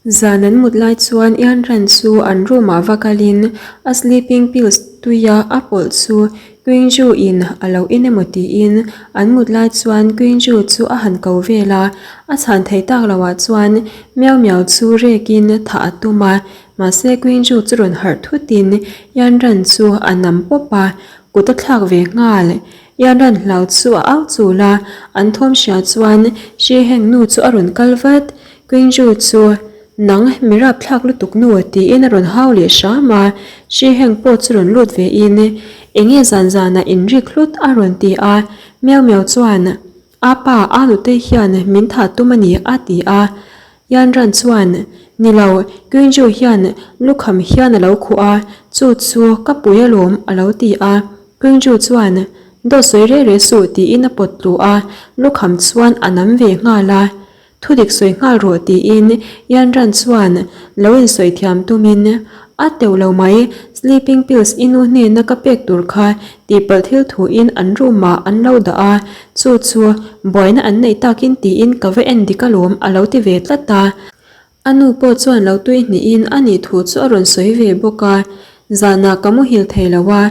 Zan an mut lai chuan Ianran chu an room ah va kalin a sleeping pills tuia a pawlh chu Queenju in a lo in emaw tiin an mut lai chuan Queenju chu a han ko vel a, a chhan theih tak loh ah chuan Miao Miao chu rekin thah a tum a, mahse Queenju chu rawn harh thutin Ianran chu a nam pawp a, kut a thlak ve nghal. Ianran hlau chu a au chul a, an thawm hria chuan Shiheng nu chu a rawn kal vat. Queenju chu, Nang, mi rapthlak lutuk nu, tiin a rawn hau leh hram a. Shiheng pawh chu rawn lut ve in, Enge zan zanah in rik hlut? a rawn ti a. Miau Miau chuan, Apa, a nute hian min thah tum a ni, a ti a. Yanran chuan, Ni lo, Queenju hian lukham hian a lo khuh a, chu chu ka pui alawm, a lo ti a. Queenju chuan, Dawt sawi reh reh suh, tiin a pawt tlu a, lukham chuan a nam ve nghal a. Thudik sawi nghal rawh tiin Yanran chuan lo insawi thiam tumin a teuh lo mai, sleeping pills i nu hnena ka pek tur kha tihpalh thil thuin an room ah an lo dah a, chu chu buaina an neih takin tiin ka va en dik alawm a lo ti ve tlat a. A nu pawh chuan lo tui hnihin a nih thu chu a rawn sawi ve bawk a, zanah ka muhil thei lo a,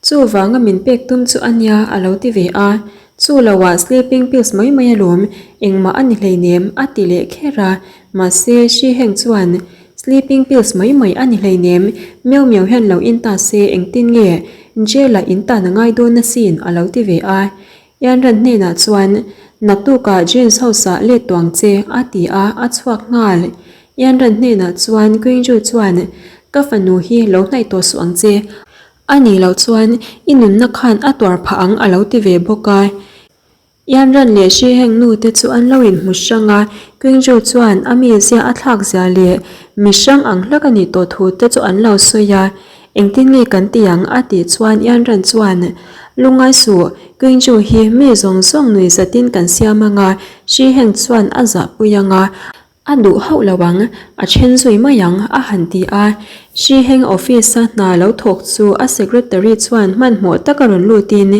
Chuvanga min pek tum chu a nia a lo ti ve a, chu loah sleeping pills mai mai alawm, engmah a ni hleinem a ti leh kher a, mahse hri heng chuan sleeping pills mai mai a ni hleinem, miau miau hian lo in ta se engtin nge jail ah in tan a ngai dawn asin a lo ti ve a, Ianran hnenah chuan naktukah James house ah let tuang che a ti a, a chhuak nghal. Ianran hnenah chuan Queenju chuan ka fanu hi lo hnaih tawh suh ang che, A nih loh chuan i nunna khan a tuar phah ang a lo ti ve bawk a. Ianran leh Shiheng nu te chu an lo inhmu hrang a, Qingzhu chuan a mizia a thlak zia leh mi hrang ang hlak a nih tawh thu te chu an lo sawi a. Engtin nge kan ti ang a tih chuan Ianran chuan, Lungngai suh, Qingzhu hi mi zawng zawng nui zatin kan siam ang a, Shiheng chuan a zahpui ang a, A duh hauh lo ang, a then zui mai ang, a han ti a. Shiheng office-a hna lo thawk chu a secretary chuan hmanhmawh taka rawn lutin,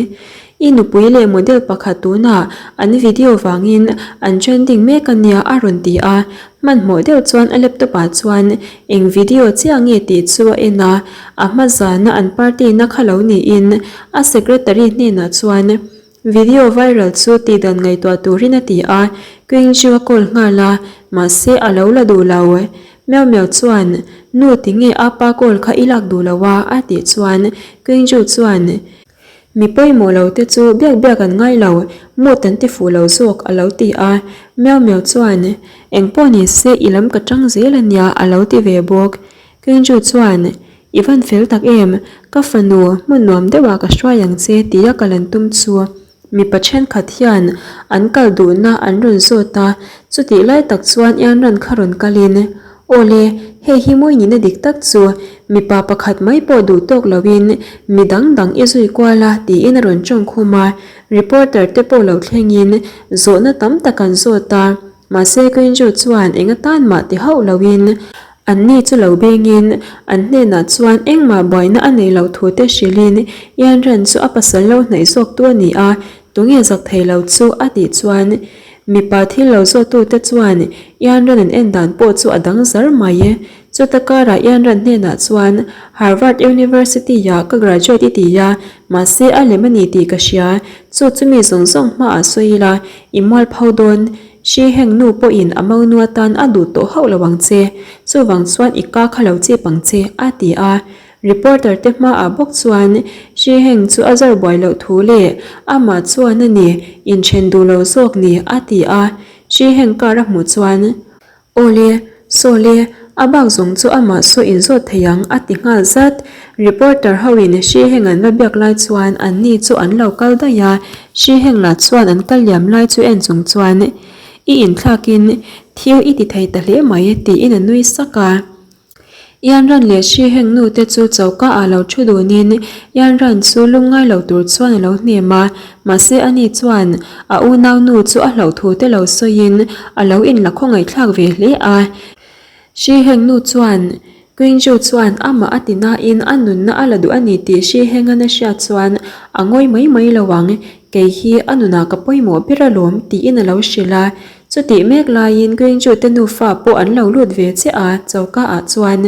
I nupui leh model pakhat tunah an video vangin an trending mek a nia a rawn ti a. Hmanhmawh deuh chuan a laptop-ah chuan eng video chiah nge tih chu a en a, a hma zana an party-na kha lo niin a secretary hnenah chuan, Video viral chu tihdan ngaihtuah turin a ti a, Queen chu a call nghal a, mahse a lo la duh lo. Miau Miau chuan, Nu tinge a pa call kha i lak duh lo a? a tih chuan Queen Ju chuan, Mi pawimawh lo te chu biak biak an ngai lo, mood an ti fuh lo zawk a lo ti a. Miau Miau chuan, Engpawh ni se i lam ka tang zel a nia a lo ti ve bawk. Queen Ju chuan, I van fel tak em? Ka fanu, hmun nuam deuhah ka hruai ang che tia kal an tum chu mipa thenkhat hian an kal duhna an rawn zawt a, chutih lai tak chuan Ianran kha rawn kalin, Awle, hei hi mawi nihna dik tak chu mipa pakhat mai pawh duh tawk loin mi dang dang i zui kual a tiin a rawn tawng khum a, reporter te pawh lo thlengin zawhna tam tak an zawt a. Mahse Quinju chuan eng atan mah ti hauh loin anni chu lo bengin an hnenah chuan engmah buaina a nei loh thu te hrilhin Yanran chu a pasal lo hnaih zawk tu a ni a, tunge zak thei lo chu a tih chuan mipa thil lo zawhtute chuan Yanran an en dan pawh chu a dang zar mai. Chuta karah Yanran hnenah chuan Harvard University-ah ka graduate i ti a, mahse a lem a ni tih ka hria, chu chu mi zawng zawng hmaah sawi ila I mualpho dawn, hri heng nu pawhin a monu atan a duh tawh hauh lo ang che, chuvang chuan i ka kha lo chip ang che, a ti a. Reporter te hmaah bawk chuan hri heng chu a zar buai loh thu leh amah chuan a ni, inthen duh lo zawk ni, a ti a. Hri heng kar a hmuh chuan. Awle, sawle, a bak zawng chu amah saw inzawt thei ang a ti nghal zat. Reporter ho in Shiheng an va biak lai chuan an ni chu an lo kal daih a, Shiheng lah chuan an kal liam lai chu en chung chuan I inthlak in thil i ti thei ta hle mai tiin a nui sak a. Yanran leh Shiheng nu te chu choka ah lo thu dunin Yanran chu lungngai lo tur chuan a lo hnem a, mahse ani chuan a unau nu chu a hlauh thu te lo sawiin a lo inla khawngaihthlak ve hle a. Shiheng nu chuan Qingzhu chuan amah a ti nain a nunna a la duh a ni tih Shihengan a hriat chuan a ngawi mai mai lo ang, kei hi a nunah ka pawimawh ber alawm tiin a lo hrilh a. Chutih mek laiin Gwingju te nufa pawh an lo lut ve chiah a, choka ah chuan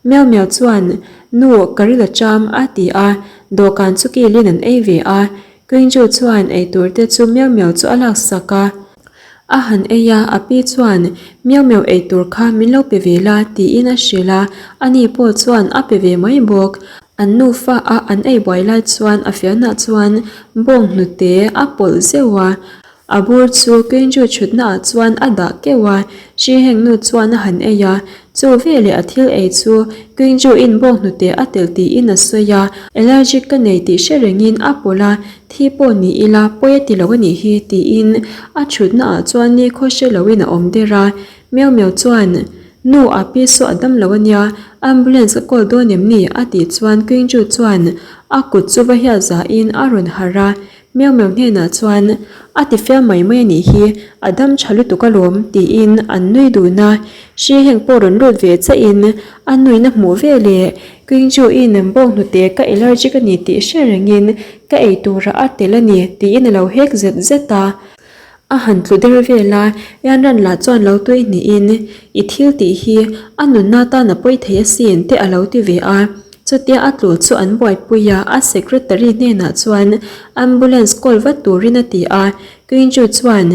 Miau Miau chuan, Nu, ka ril a cham, a ti a, dawhkan chu kilin an ei ve a. Gwingju chuan eitur te chu Miau Miau chu a laksak a. A han ei a, a pi chuan, Miau Miau eitur kha min lo pe ve la, tiin a hrilh a, ani pawh chuan a pe ve mai bawk. An nufa a an ei buai lai chuan a fianah chuan bawng hnute a pawlh zeuh a, A bur chu Kenju chhutna ah chuan a dah keuh a, hri heng nu chuan a han ei a, chu veleh a thil ei chu Kenju in bawng hnute a telh tiin a sawi a, allergic ka nei tih hre rengin a pawlh a, thi pawh ni ila pawi a ti lo a nih hi tiin a chhutna ah chuan nikhaw hre loin a awm der a, Miau Miau chuan Nu a pi saw a dam lo a nia, ambulance ka call dawn em ni? a tih chuan Kenju chuan a kut chu va hiat zahin a rawn harh a, Miau Miau hnenah chuan, A ti fiam mai mai a nih hi, a dam tha lutuk alawm, tiin an nui dun a. Hri heng pawh rawn lut ve chiahin a nuina hmuh ve leh Qingzhu-in bawng hnute ka allergic a ni tih hre rengin ka ei turah a tel a ni, tiin a lo hek zet zet a. A han tlu der vel a, Yanran lah chuan lo tui hnihin, I thil tih hi a nunna tan a pawi thei asin te a lo ti ve a. Chutia a tlu chu an buaipui a, a secretary hnenah chuan ambulance call vat turin a ti a. Qingzhu chuan,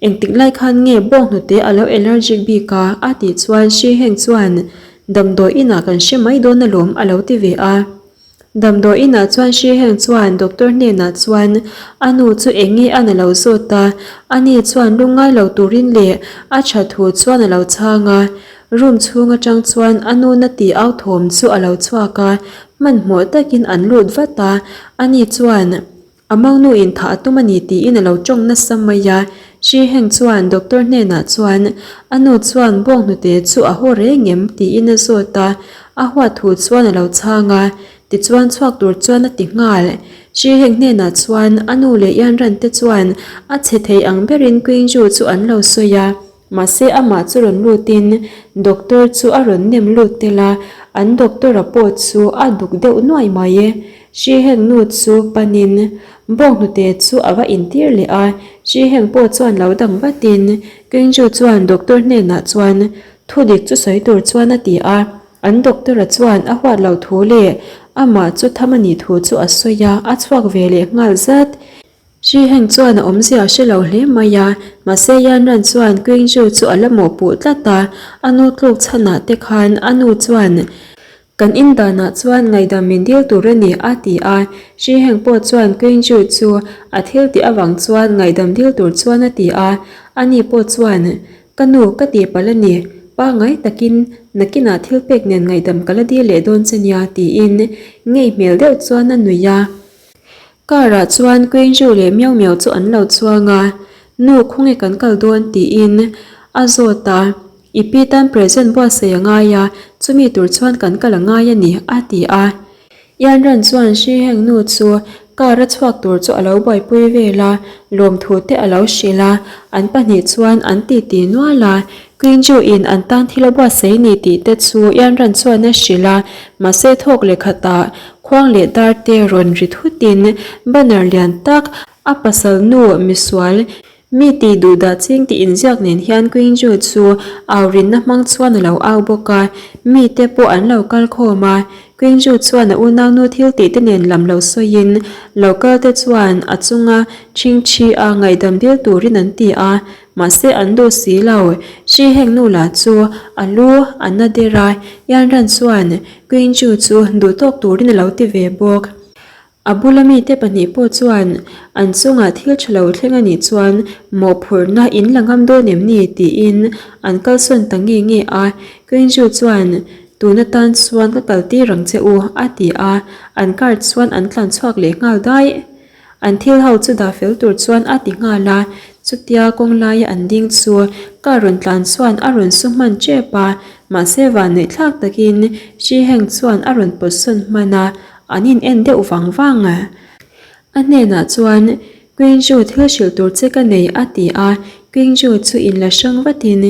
Engtik lai khan nge bawng hnute a lo allergic bik a? a tih chuan Shi Heng chuan, Damdawi inah kan hre mai dawn alawm a lo ti ve a. Damdawi inah chuan Shi Heng chuan doctor hnenah chuan a nu chu eng nge an a lo zawt a, ani chuan lungngai lo turin leh a tha thu chuan a lo chhang a. Room chhung atang chuan a nu na tih au thawm chu a lo chhuak a, hmanhmawh takin an lut vat a, ani chuan A mangnu in thah a tum a ni tiin a lo tawng nasa mai a. Shi Heng chuan doctor hnenah chuan, A nu chuan bawng hnute chu a haw reng em? tiin a zawt a. A huat thu chuan a lo chhang a. Tichuan chhuak tur chuan a ti nghal. Shi Heng hnenah chuan a nu leh Yanran te chuan a chhe thei ang berin Qingzhu chu an lo sawi a. Mahse amah chu rawn lutin doctor chu a rawn nem lut tel a, an doctor-a pawh chu a duk deuh nuai mai e. Hri heng nu chu panin bawng hnute chu a va intir leh a, hri heng pawh chuan lo dang vatin Kenju chuan doctor hnenah chuan thudik chu sawi tur chuan a ti a, an doctor-a chuan a huat loh thu leh amah chu tham a nih thu chu a sawi a, a chhuak ve leh nghal zat. Shi Heng chuan a awmzia a hre lo hle mai a, mahse Yan Ran chuan Qingzhu chu a la mawhpuh tlat a, a nu tluk chhanah te khan a nu chuan kan in danah chuan ngaihdam min dil tur a ni a ti a, Shi Heng pawh chuan Qingzhu chu a thil tih avang chuan ngaihdam dil tur chuan a ti a, ani pawh chuan ka nu ka tih palh a ni, pangai takin nakinah thil pek nen ngaihdam ka la dil leh dawn che nia tiin ngei hmel deuh chuan a nuih a. Car ah chuan Queenju leh Miau Miau chu an lo chuang a, Nu khawnge kan kal dawn tiin a zawt a, I pi tan present buatsaih a ngai a, chumi tur chuan kan kal a ngai a ni a ti a. Yanran chuan Shi Heng nu chu car a chhuak tur chu a lo buaipui vel a, lawmthu te a lo hrilh a, an pahnih chuan an titi nual a, Queenju in an tan thil a buatsaih ni tih te chu Yanran chuan a hrilh a, mahse thawk leh khatah Khuang leh dar te rawn ri thutin banner lian tak a pasal nu misual mi tih duh dah ching tih inziak nen hian Queenju chu au rinna hmang chuan a lo au bawk a, mi te pawh an lo kal khawm a, Queenju chuan a unaunu thil tih te nen lam lo sawiin lo kal te chuan a chunga chhingchhi a ngaihdam dil turin an ti a, Mahse an duh si lo. Hri heng nu lah chu a lu a na der a, Yanran chuan Queenchu chu duh tawk turin a lo ti ve bawk. A bula mite pahnih pawh chuan an chungah thil tha lo thleng a nih chuan mawhphurhna in la ngam dawn em ni tiin an kalsawn ta nge nge a. Queenchu chuan tun atan chuan ka kal tir ang che u a ti a, an car chuan an tlan chhuak leh nghal daih. An thil ho chu dah fel tur chuan a ti nghal a, chutia kawng laia an ding chu car rawn tlan chuan a rawn su hman tep a, mahse vanneih thlak takin Shi Heng chuan a rawn pawt sawn hman a, an in en deuh vang vang a. A hnenah chuan, Qingzhu thil hrilh tur che ka nei a ti a, Qingzhu chu in la hrang vatin,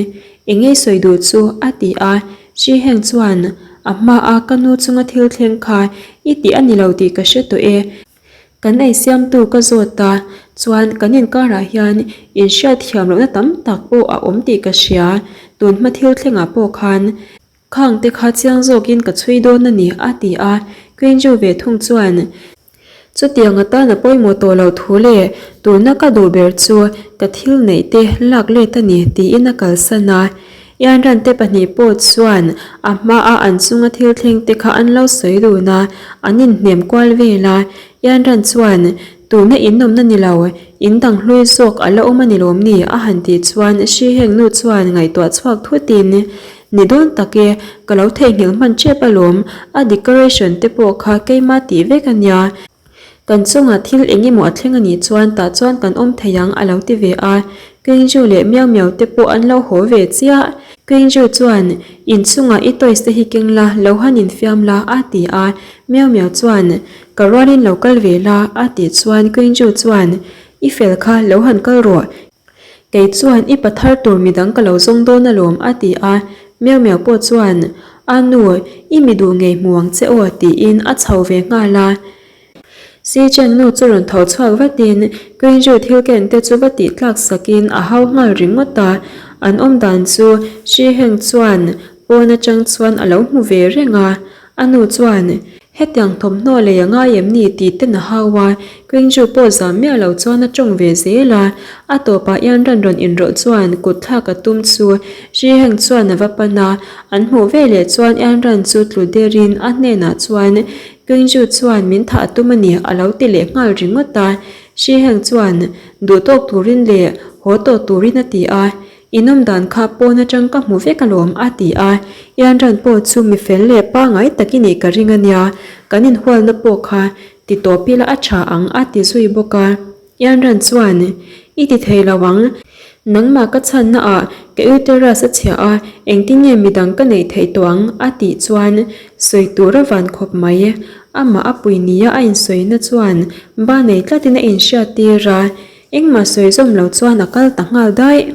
Eng nge sawi duh chu? a ti a, Shi Heng chuan, A hmaa ka nu chunga thil thleng kha i tih a ni lo tih ka hre tawh e. Kan ei siamtu ka zawt a, chuan kan inkarah hian inhriatthiam lohna tam tak pawh a awm tih ka hria, tun hma thil thlengah pawh khan khang te kha chiang zawkin ka chhui dawn a ni a ti a, Queen Ju ve thung chuan chutiang atan a pawimawh tawh loh thu leh tuna ka duh ber chu ka thil neih te lak let a ni tiin a kalsan a. Ianran te pahnih pawh chuan a hmaa an chunga thil thleng te kha an lo sawi dun a, an inhnem kual vel a. Ianran chuan, Tuna in awmna ni lo, in dang hlui zawk a la awm a ni lawm ni? a han tih chuan Hri Heng nu chuan ngaihtuah chhuak thutin, Ni dawn tak e, ka lo theihnghilh hman tep alawm, a decoration te pawh kha keima tih vek a nia. Kan chungah thil eng emaw a thleng a nih chuan tah chuan kan awm thei ang a lo ti ve a, Kengju leh Miau Miau te pawh an lo haw ve chiah. Kengju chuan, In chungah i toys te hi keng la, lo han infiam la a ti a, Miau Miau chuan, Ka rualin lo kal ve la a tih chuan Kengju chuan, I fel kha lo han kal rawh, Kei chuan i pa thar tur midang ka lo zawng dawn alawm a ti a, Miau Miau pawh chuan, A nu, i mi duh ngei hmu ang che aw tiin a chho ve nghal a. Si Cheng nu chu rawn tho chhuak vatin Queen Ju thil ken te chu va tih tlak sakin a hau nghal ringawt a, an awm dan chu Shi Heng chuan pawn atang chuan a lo hmu ve reng a. A nu chuan, Hetiang thawmhnaw lei a ngai em ni? tih ten a hau a, Quingju pawh zam miah lo chuan a tawng ve zel a. A tawpah hian ran rawn inrawlh chuan kut thlak a tum chu Zhi Heng chuan a va pan a, an hmuh veleh chuan Yan Ran chu tlu derin a hnenah chuan Quingju chuan min thah a tum a ni a lo ti leh nghal ringawt a. Zhi Heng chuan duh tawk turin leh haw tawh turin a ti a, I nawm dan kha pawn atang ka hmu vek alawm a ti a, Ianran pawh chu mi fel leh pangai tak i nih ka ring a nia, kan inhualna pawh kha ti tawp ila a tha ang a ti zui bawk a. Ianran chuan, I ti thei lo ang, nangmah ka chhanna ah ka uterus a chhia a, engtin nge midang ka neih theih tawh ang a tih chuan sawi tur a van khawp mai. Amah a pui nia a insawina chuan ba nei tlatin a inhriat tir a, Engmah sawi zawm lo chuan a kal ta nghal daih.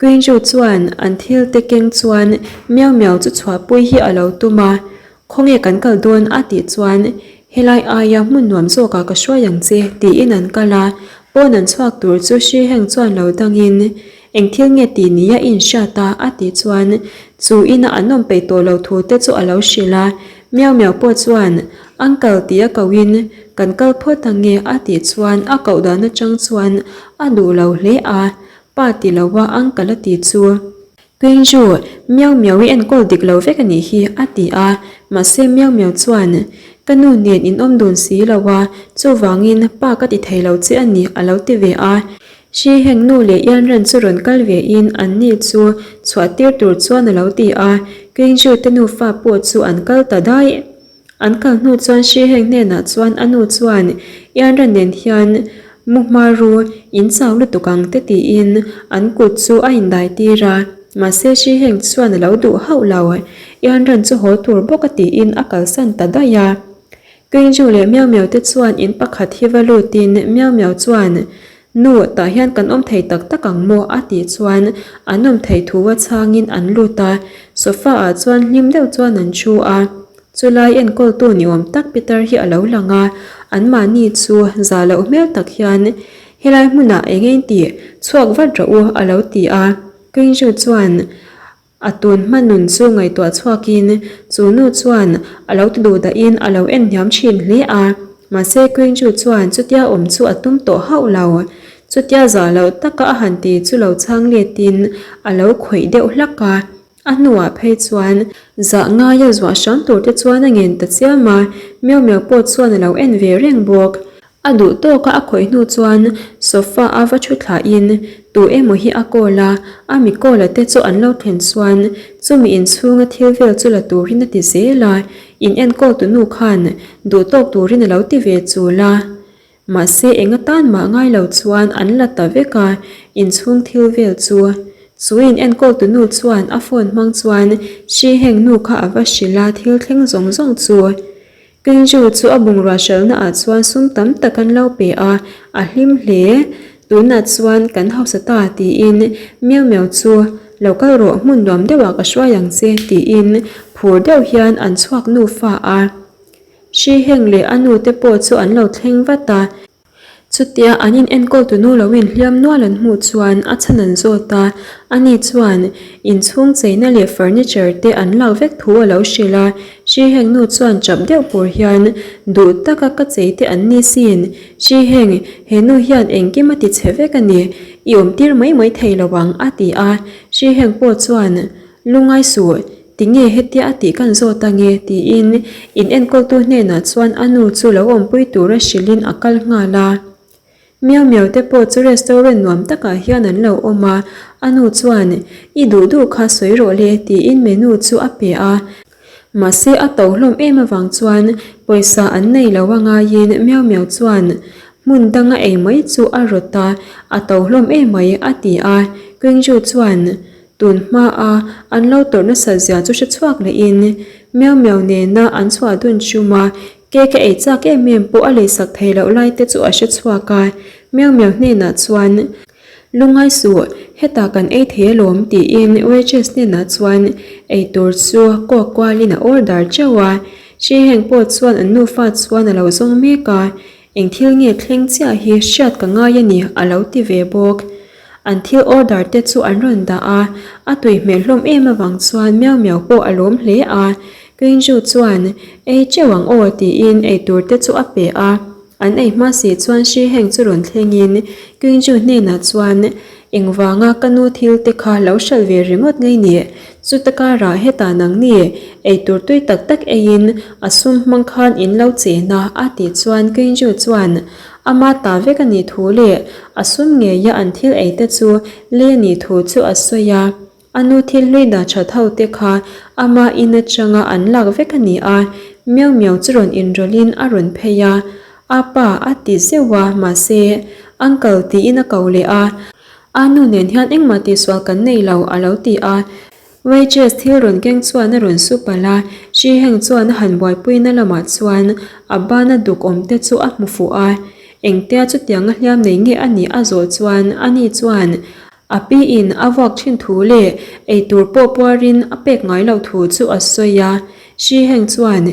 Quinju chuan an thil te keng chuan Miau Miau chu chhuahpui hi a lo tum a, Khawnge kan kal dawn a tih chuan helai aia hmun nuam zawkah ka hruai ang che tiin an kal a, pawn an chhuak tur chu Shi Heng chuan lo dangin Eng thil nge tih nia i inhriat a? a tih chuan chu ina an awm peih tawh lo thu te chu a lo hrilh a. Miau Miau pawh chuan, Uncle tia kohin kan kal phawt ang nge a tih chuan a koh dan atang chuan a duh lo hle a, pa ti lo a uncle a ti chu. Queen Ju, Miau Miau i enkawl dik lo vek a nih hi a ti a, mahse Miau Miau chuan, Ka nu nen in awm dun si lo a, chuvangin pa ka ti thei lo che a ni a lo ti ve a. Hri heng nu leh Ian Ran chu rawn kal ve in an ni chu chhuah tir tur chuan a lo ti a, Queen Ju te nufa pawh chu an kal ta daih. An kal hnu chuan Hri heng hnenah chuan a nu chuan Ian Ran nen hian mu hma ru in chau lutuk ang te tiin an kut chu a indai tir a, mahse Hri heng chuan a lo duh hauh lo. Ian Ran chu haw tur bawk a tiin a kalsan ta daih a. Keiju leh Miau Miau te chuan in pakhat hi va lutin Miau Miau chuan, Nu, tah hian kan awm thei tak tak ang maw? a tih chuan an awm theih thu a chhangin an lut a, sofa ah chuan hlim deuh chuan an thu a. Chulai enkawltu ni awm tak Peter hi a lo lang a, anmahni chu za loh hmel tak hian, Helai hmunah eng eng tih chhuak vat rawh u a lo ti a. Keiju chuan, A tun hma nun chu ngaihtuah chhuakin chu nu chuan a lo ti duh dahin a lo en hniam thin hle a, mahse Queen Ju chuan chutia awm chu a tum tawh hauh lo. Chutia zah loh taka a han ti chu lo chhang letin a lo khawih deuh hlak a, a hnuah phei chuan zah ngaia zuah hram tur te chuan a ngen ta chiam a, Miau Miau pawh chuan a lo en ve reng bawk. A duh tawka a khawih hnu chuan sofa a va thu thlahin tu emaw hi a call a, a mi call a te chu an lo thlen chuan chumi inchhunga thil vel chu la turin a ti zel a, in enkawl tu nu khan duh tawk turin a lo ti ve chul a. Mahse eng atan mah ngai lo chuan an la ta vek a, inchhung thil vel chu. Chu in enkawl tu nu chuan a phone hmang chuan Shi Heng nu kha a va hrilh a thil thleng zawng zawng chu. Kenju chu a bungrua hralhna ah chuan sum tam tak an lo pe a, a hlim hle. Tunah chuan kan hausa ta tiin Miau Miau chu lo kal rawh hmun nuam deuhah ka hruai ang che tiin phur deuh hian an chhuak nufa a. Shi Heng leh a nu te pawh chu an lo thleng vat a. Chutia an in enkawl tunu lo in hliam nual an hmuh chuan a chhan an zawt a, ani chuan inchhung cheina leh furniture te an lak vek thu a lo hrilh a. Shi Heng nu chuan chap deuh pur hian duh taka ka chei te an ni sin. Shi Heng, he nu hian engkim a ti chhe vek a ni, i awm tir mai mai thei lo ang a ti a. Shi Heng pawh chuan Lungai suh, tinge hetia a tih kan zawt ange? tiin in enkawltu hnenah chuan a nu chu lo awmpui tura hrilhin a kal nghal a. Miau miau te pawh chu restaurant nuam takah hian an lo awm a, a nu chuan, I duh duh kha sawi rawh le tiin menu chu a pe a. Mahse a to hlawm em avang chuan pawisa an nei lo a ngaiin Miau Miau chuan hmun danga ei mai chu a rawt a, a to hlawm em mai a ti a. Qingzhu chuan tun hma a an lo tawrh nasat zia chu hre chhuak lehin Miau Miau nena an chhuah dun chum a, cake a ei chak em em pawh a leisak thei loh lai te chu a hre chhuak a. Miau Miau hnenah chuan. Lungai suh, hetah kan ei thei alawm tiin waitress hnenah chuan eitur chu kawk kualin a order teuh a. Shi Heng pawh chuan an nufa chuan a lo zawng mek a, eng thil nge thleng chiah hi hriat ka ngai a ni a lo ti ve bawk. An thil order te chu an rawn dah a, a tui hmel hlawm em avang chuan Miau Miau pawh a lawm hle a. Qingzhu chuan ei teuh ang aw tiin eitur te chu a pe a. An ei hma si chuan Shi Heng chu rawn thlengin Qingzhu hnenah chuan, Engvanga ka nu thil te kha lo hralh ve ringawt ngei ni? Chuta karah hetah nangni eitur tui tak tak eiin a sum hmang khan in lo chen a, a tih chuan Qingzhu chuan ama ta vek a nih thu leh a sum ngeia an thil ei te chu lei a nih thu chu a sawi a. A nu thil hlui dah that ho te kha ama in atanga an lak vek a ni a, Miau Miau chu rawn inrawlhin a rawn phei a, A pa a ti zeuh a, mahse, Uncle tiin a ko leh a, A nu nen hian engmah tihsual kan nei lo a lo ti a, Waitress thil rawn keng chuan a rawn su palh a, Shi Heng chuan a han buaipuina lamah chuan a bana duk awm te chu a hmu fuh a, engtia chutianga hliam nei nge a nih a zawh chuan ani chuan A pi in a vuak thin thu leh eitur pawh puarin a pek ngai loh thu chu a sawi a. Shi Heng chuan,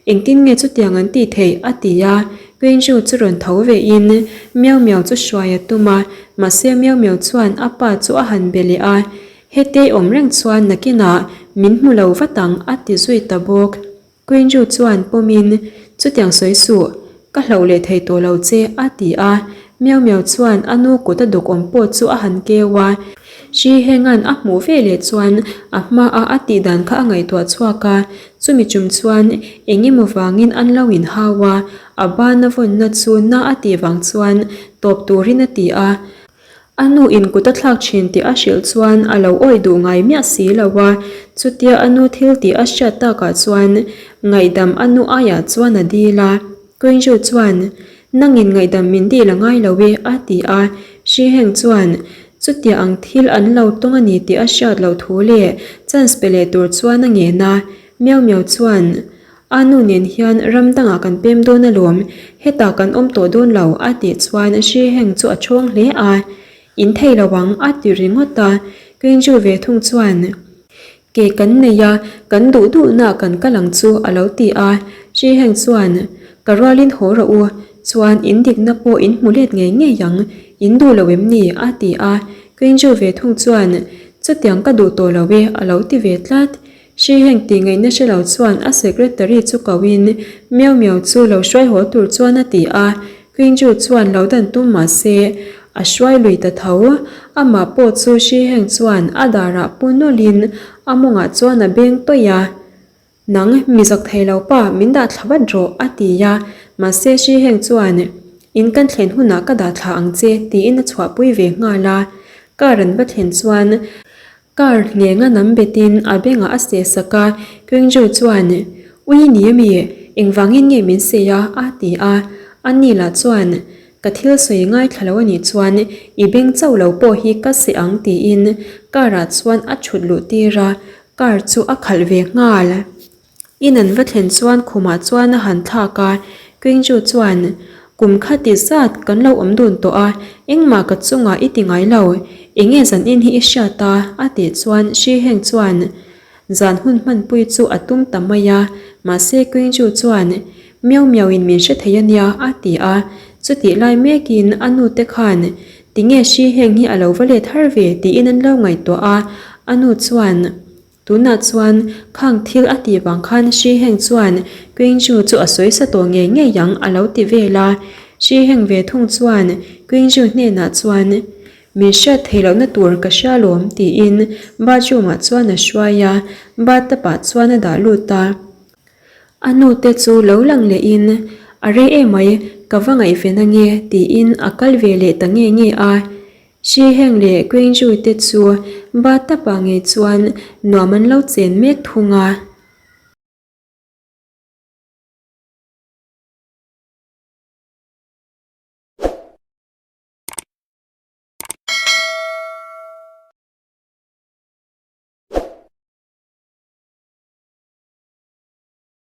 Engtin nge chutiang an tih theih? a ti a. Qingzhu chu rawn tho ve in Miao Miao chu hruai a tum a, mahse Miao Miao chuan a pa chu a han be leh a, Hetei awm reng chuan nakinah min hmu lo vat ang a ti zui ta bawk. Quinju chuan pawmin, Chutiang sawi suh, ka hlauh leh thei tawh lo che, a ti a. Miau Miau chuan a nu kut a duk awm pawh chu a han keu a. Shi Henga'n a hmuh ve leh chuan a hmaa a tih dan kha a ngaihtuah chhuak a. Chumi chum chuan eng emaw vangin an lo inhau a, a ban a vawnna chu na a tih vang chuan tawp turin a ti a. A nu in kut a thlak thin tih a hrilh chuan a lo awih duh ngai miah si lo a, chutia a nu thil tih a hriat takah chuan ngaihdam a nu aiah chuan a dil a. Quinju chuan, Nangin ngaihdam min dil a ngai lo e, a ti a. Shi Heng chuan, Chutia ang thil an lo tawng a ni tih a hriat loh thu leh chance pe leh tur chuan a ngen a. Miau Miau chuan, A nu nen hian ram dangah kan pem dawn alawm, hetah kan awm tawh dawn lo a tih chuan Shi Heng chu a chhawng hle a, In thei lo ang a ti ringawt a, Qingzhu ve thung chuan Ke kan nei a, kan duh duhnaah kan kal ang chu a lo ti a, Shi Heng chuan Ka rualin haw rawh u, chuan in dikna pawh in hmu let ngei ngei ang, in duh lo em ni? a ti a, Qingzhu ve thung chuan Chutiang ka duh tawh lo e a lo ti ve tlat. Hri heng tih ngaihna hre lo chuan a secretary chu ko in Miau Miau chu lo hruai haw tur chuan a ti a, Qingzhu chuan lo dan tum mah se a hruai lui ta tho. Amah pawh chu Hri heng chuan a darah pu nawlh in a mawngah chuan a beng tawih a, Nang mi zak thei lo pa min dah thla vat rawh a ti a, mahse Hri heng chuan In kan thlen hunah ka dah thla ang che tiin a chhuahpui ve nghal a, car an va thlen chuan Car hnenga nam betin a bengah a seh sak a, Qingzhu chuan, Ui ni ami, engvangin nge min sei a? a ti a. Ani lah chuan, Ka thil sawi ngaithla lo anih chuan i beng chauh lo pawh hi ka seh ang tiin car ah chuan a thut luh tir a, car chu a khalh ve nghal. In an va thlen chuan khumah chuan a han thlak a, Qingzhu chuan, Kum kha ti zat kan lo awm dun tawh a, engmah ka chungah i ti ngai lo, enge zan in hi i hriat a? a tih chuan Shi Heng chuan zan hun hmanpui chu a tum ta mai a, mahse Qingzhu chuan, Miau miau in min hre thei a nia a ti a. Chutih lai mekin a nu te khan Tinge hri heng hi a lo va let har ve tiin an lo ngaihtuah a, a nu chuan Tunah chuan khang thil a tih vang khan hri heng chuan Qingzhu chu a sawi sa tawh ngei ngei ang a lo ti vel a. Hri heng ve thung chuan Qingzhu hnenah chuan Min hriat theih lohna tur ka hria lawm tiin bathroom ah chuan a hruai a, bathtub ah chuan a dah lut a. A nu te chu lo lang lehin A rei emai ka va ngaihven ange tiin a kal ve leh ta nge nge a. Shi Heng leh Qingzhu te chu bathtub ah ngei chuan nuam an lo chen mek thung a.